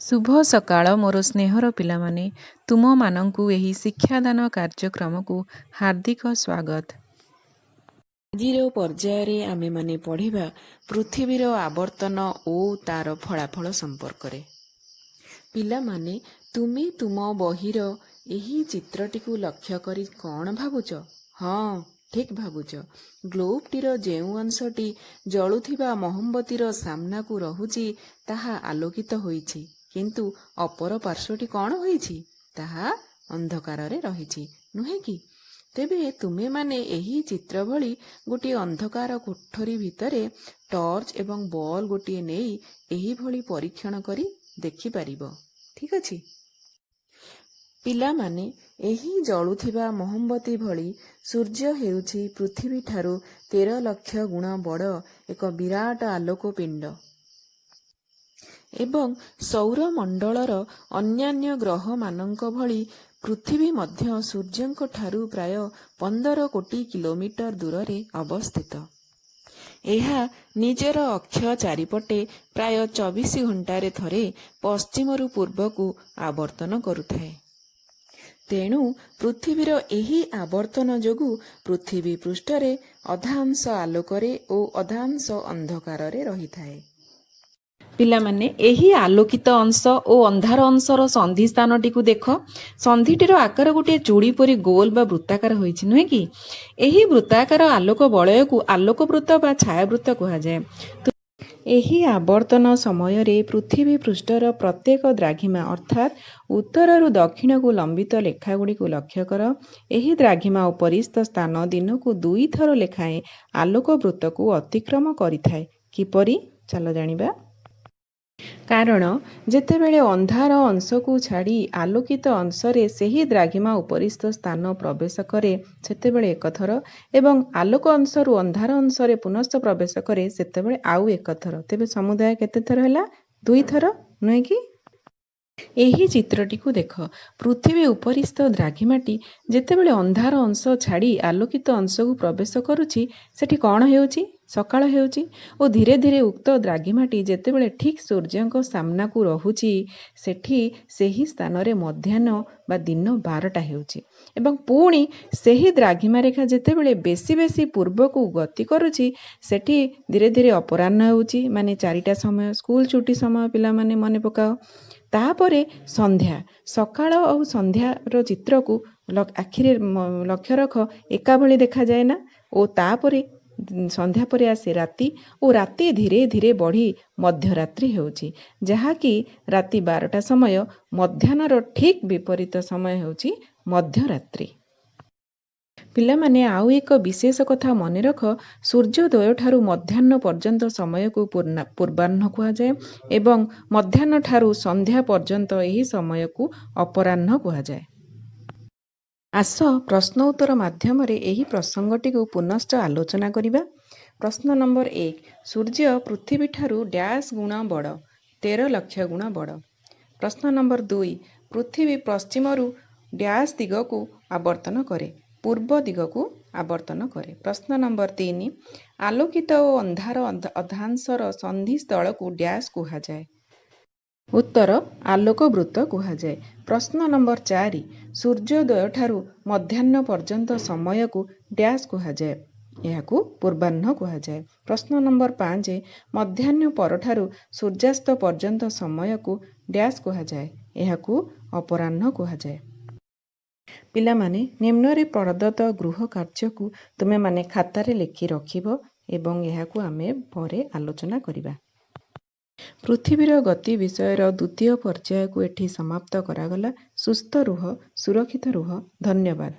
ଶୁଭ ସକାଳ ମୋର ସ୍ନେହର ପିଲାମାନେ। ତୁମମାନଙ୍କୁ ଏହି ଶିକ୍ଷାଦାନ କାର୍ଯ୍ୟକ୍ରମକୁ ହାର୍ଦ୍ଦିକ ସ୍ୱାଗତ। ଆଜିର ପର୍ଯ୍ୟାୟରେ ଆମେମାନେ ପଢ଼ିବା ପୃଥିବୀର ଆବର୍ତ୍ତନ ଓ ତାର ଫଳାଫଳ ସମ୍ପର୍କରେ। ପିଲାମାନେ, ତୁମେ ତୁମ ବହିର ଏହି ଚିତ୍ରଟିକୁ ଲକ୍ଷ୍ୟ କରି କ'ଣ ଭାବୁଛ? ହଁ, ଠିକ୍ ଭାବୁଛ। ଗ୍ଲୋବଟିର ଯେଉଁ ଅଂଶଟି ଜଳୁଥିବା ମହମବତୀର ସାମ୍ନାକୁ ରହୁଛି, ତାହା ଆଲୋକିତ ହୋଇଛି, କିନ୍ତୁ ଅପର ପାର୍ଶ୍ୱଟି କ'ଣ ହୋଇଛି? ତାହା ଅନ୍ଧକାରରେ ରହିଛି, ନୁହେଁ କି? ତେବେ ତୁମେମାନେ ଏହି ଚିତ୍ର ଭଳି ଗୋଟିଏ ଅନ୍ଧକାର କୋଠରୀ ଭିତରେ ଟର୍ଚ୍ଚ ଏବଂ ବଲ୍ ଗୋଟିଏ ନେଇ ଏହିଭଳି ପରୀକ୍ଷଣ କରି ଦେଖିପାରିବ। ଠିକ୍ ଅଛି ପିଲାମାନେ, ଏହି ଜଳୁଥିବା ମହମବତୀ ଭଳି ସୂର୍ଯ୍ୟ ହେଉଛି ପୃଥିବୀଠାରୁ 13 ଲକ୍ଷ ଗୁଣ ବଡ଼ ଏକ ବିରାଟ ଆଲୋକ ପିଣ୍ଡ ଏବଂ ସୌରମଣ୍ଡଳର ଅନ୍ୟାନ୍ୟ ଗ୍ରହମାନଙ୍କ ଭଳି ପୃଥିବୀ ମଧ୍ୟ ସୂର୍ଯ୍ୟଙ୍କଠାରୁ ପ୍ରାୟ 15 କୋଟି କିଲୋମିଟର ଦୂରରେ ଅବସ୍ଥିତ। ଏହା ନିଜର ଅକ୍ଷ ଚାରିପଟେ ପ୍ରାୟ 24 ଘଣ୍ଟାରେ ଥରେ ପଶ୍ଚିମରୁ ପୂର୍ବକୁ ଆବର୍ତ୍ତନ କରୁଥାଏ। ତେଣୁ ପୃଥିବୀର ଏହି ଆବର୍ତ୍ତନ ଯୋଗୁଁ ପୃଥିବୀ ପୃଷ୍ଠରେ ଅଧା ଅଂଶ ଆଲୋକରେ ଓ ଅଧା ଅଂଶ ଅନ୍ଧକାରରେ ରହିଥାଏ। ପିଲାମାନେ, ଏହି ଆଲୋକିତ ଅଂଶ ଓ ଅନ୍ଧାର ଅଂଶର ସନ୍ଧି ସ୍ଥାନଟିକୁ ଦେଖ। ସନ୍ଧିଟିର ଆକାର ଗୋଟିଏ ଚୁଡ଼ି ପରି ଗୋଲ ବା ବୃତ୍ତାକାର ହୋଇଛି, ନୁହେଁ କି? ଏହି ବୃତ୍ତାକାର ଆଲୋକ ବଳୟକୁ ଆଲୋକ ବୃତ୍ତ ବା ଛାୟାବୃତ୍ତ କୁହାଯାଏ। ଏହି ଆବର୍ତ୍ତନ ସମୟରେ ପୃଥିବୀ ପୃଷ୍ଠର ପ୍ରତ୍ୟେକ ଦ୍ରାଘିମା, ଅର୍ଥାତ୍ ଉତ୍ତରରୁ ଦକ୍ଷିଣକୁ ଲମ୍ବିତ ରେଖାଗୁଡ଼ିକୁ ଲକ୍ଷ୍ୟ କର। ଏହି ଦ୍ରାଘିମା ଉପରିସ୍ଥ ସ୍ଥାନ ଦିନକୁ ଦୁଇଥର ଲେଖାଏଁ ଆଲୋକ ବୃତ୍ତକୁ ଅତିକ୍ରମ କରିଥାଏ। କିପରି? ଚାଲ ଜାଣିବା। କାରଣ ଯେତେବେଳେ ଅନ୍ଧାର ଅଂଶକୁ ଛାଡ଼ି ଆଲୋକିତ ଅଂଶରେ ସେହି ଦ୍ରାଘିମା ଉପରିସ୍ଥ ସ୍ଥାନ ପ୍ରବେଶ କରେ, ସେତେବେଳେ ଏକ ଥର ଏବଂ ଆଲୋକ ଅଂଶରୁ ଅନ୍ଧାର ଅଂଶରେ ପୁନଶ୍ଚ ପ୍ରବେଶ କରେ, ସେତେବେଳେ ଆଉ ଏକ ଥର। ତେବେ ସମୁଦାୟ କେତେ ଥର ହେଲା? ଦୁଇଥର, ନୁହେଁ କି? ଏହି ଚିତ୍ରଟିକୁ ଦେଖ। ପୃଥିବୀ ଉପରିସ୍ଥ ଦ୍ରାଘିମାଟି ଯେତେବେଳେ ଅନ୍ଧାର ଅଂଶ ଛାଡ଼ି ଆଲୋକିତ ଅଂଶକୁ ପ୍ରବେଶ କରୁଛି, ସେଠି କ'ଣ ହେଉଛି? ସକାଳ ହେଉଛି ଓ ଧୀରେ ଧୀରେ ଉକ୍ତ ଦ୍ରାଘିମାଟି ଯେତେବେଳେ ଠିକ୍ ସୂର୍ଯ୍ୟଙ୍କ ସାମ୍ନାକୁ ରହୁଛି, ସେଠି ସେହି ସ୍ଥାନରେ ମଧ୍ୟାହ୍ନ ବା ଦିନ 12ଟା ହେଉଛି ଏବଂ ପୁଣି ସେହି ଦ୍ରାଘିମା ରେଖା ଯେତେବେଳେ ବେଶୀ ବେଶୀ ପୂର୍ବକୁ ଗତି କରୁଛି, ସେଠି ଧୀରେ ଧୀରେ ଅପରାହ୍ନ ହେଉଛି, ମାନେ 4ଟା ସମୟ, ସ୍କୁଲ ଛୁଟି ସମୟ। ପିଲାମାନେ, ମନେ ପକାଅ। ତାପରେ ସନ୍ଧ୍ୟା। ସକାଳ ଆଉ ସନ୍ଧ୍ୟାର ଚିତ୍ରକୁ ଆଖିରେ ଲକ୍ଷ୍ୟ ରଖ, ଏକା ଭଳି ଦେଖାଯାଏ ନା? ଓ ତାପରେ ସନ୍ଧ୍ୟା ପରେ ଆସେ ରାତି ଓ ରାତି ଧୀରେ ଧୀରେ ବଢ଼ି ମଧ୍ୟରାତ୍ରି ହେଉଛି, ଯାହାକି ରାତି 12ଟା ସମୟ। ମଧ୍ୟାହ୍ନର ଠିକ୍ ବିପରୀତ ସମୟ ହେଉଛି ମଧ୍ୟରାତ୍ରି। ପିଲାମାନେ, ଆଉ ଏକ ବିଶେଷ କଥା ମନେ ରଖ। ସୂର୍ଯ୍ୟୋଦୟଠାରୁ ମଧ୍ୟାହ୍ନ ପର୍ଯ୍ୟନ୍ତ ସମୟକୁ ପୂର୍ବାହ୍ନ କୁହାଯାଏ ଏବଂ ମଧ୍ୟାହ୍ନଠାରୁ ସନ୍ଧ୍ୟା ପର୍ଯ୍ୟନ୍ତ ଏହି ସମୟକୁ ଅପରାହ୍ନ କୁହାଯାଏ। ଆସ, ପ୍ରଶ୍ନ ଉତ୍ତର ମାଧ୍ୟମରେ ଏହି ପ୍ରସଙ୍ଗଟିକୁ ପୁନଶ୍ଚ ଆଲୋଚନା କରିବା। ପ୍ରଶ୍ନ ନମ୍ବର 1: ସୂର୍ଯ୍ୟ ପୃଥିବୀଠାରୁ ଡ୍ୟାସ୍ ଗୁଣ ବଡ଼। 13 ଲକ୍ଷ ଗୁଣ ବଡ଼। ପ୍ରଶ୍ନ ନମ୍ବର 2: ପୃଥିବୀ ପଶ୍ଚିମରୁ ଡ୍ୟାସ୍ ଦିଗକୁ ଆବର୍ତ୍ତନ କରେ। ପୂର୍ବ ଦିଗକୁ ଆବର୍ତ୍ତନ କରେ। ପ୍ରଶ୍ନ ନମ୍ବର 3: ଆଲୋକିତ ଓ ଅନ୍ଧାର ଅର୍ଦ୍ଧାଂଶର ସନ୍ଧିସ୍ଥଳକୁ ଡ୍ୟାସ୍ କୁହାଯାଏ। ଉତ୍ତର: ଆଲୋକ ବୃତ୍ତ କୁହାଯାଏ। ପ୍ରଶ୍ନ ନମ୍ବର 4: ସୂର୍ଯ୍ୟୋଦୟଠାରୁ ମଧ୍ୟାହ୍ନ ପର୍ଯ୍ୟନ୍ତ ସମୟକୁ ଡ୍ୟାସ୍ କୁହାଯାଏ। ଏହାକୁ ପୂର୍ବାହ୍ନ କୁହାଯାଏ। ପ୍ରଶ୍ନ ନମ୍ବର 5: ମଧ୍ୟାହ୍ନ ପରଠାରୁ ସୂର୍ଯ୍ୟାସ୍ତ ପର୍ଯ୍ୟନ୍ତ ସମୟକୁ ଡ୍ୟାସ୍ କୁହାଯାଏ। ଏହାକୁ ଅପରାହ୍ନ କୁହାଯାଏ। ପିଲାମାନେ, ନିମ୍ନରେ ପ୍ରଦତ୍ତ ଗୃହ କାର୍ଯ୍ୟକୁ ତୁମେମାନେ ଖାତାରେ ଲେଖି ରଖିବ ଏବଂ ଏହାକୁ ଆମେ ପରେ ଆଲୋଚନା କରିବା। ପୃଥିବୀର ଗତି ବିଷୟର ଦ୍ୱିତୀୟ ପର୍ଯ୍ୟାୟକୁ ଏଠି ସମାପ୍ତ କରାଗଲା। ସୁସ୍ଥ ରୁହ, ସୁରକ୍ଷିତ ରୁହ। ଧନ୍ୟବାଦ।